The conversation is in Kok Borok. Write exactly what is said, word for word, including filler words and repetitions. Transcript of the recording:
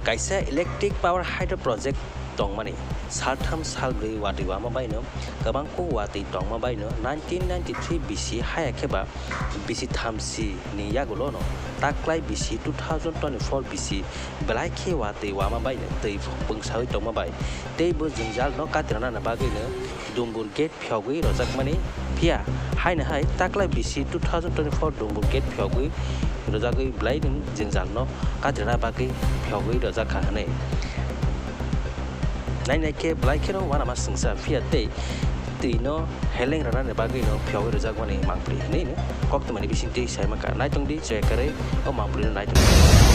Kaisa electric power hydro project tongmani saltham salbrwi watwi wama baino kwbangkuk watwi tongma baino nineteen ninety-three bisi haya khe ba bisi thamsi ni yagulo no taklai bisi two thousand twenty-four bisi belai khe watwi wama baino twi pwngsawi tongma bai tei bo jwngjal no katirana bagwi no Dumbur gate phiyogwi rwjakmani, phiya haino hai taklai bisi two thousand twenty-four Dumbur gate phiyogwi rwjagwi belai nwng jwngjal no katirana bagwi phiyogwi rwjak kha hwnwi. Nainai khe belai kheno uanama swngsa phiya tei twi no heleng rwnani bagwi no phiyogwi rwjakmani mangpli hwnwi no koktwmani bisingtwi sai mankha. Naitongdi chaya kwrwi o mangpli no naitongdi.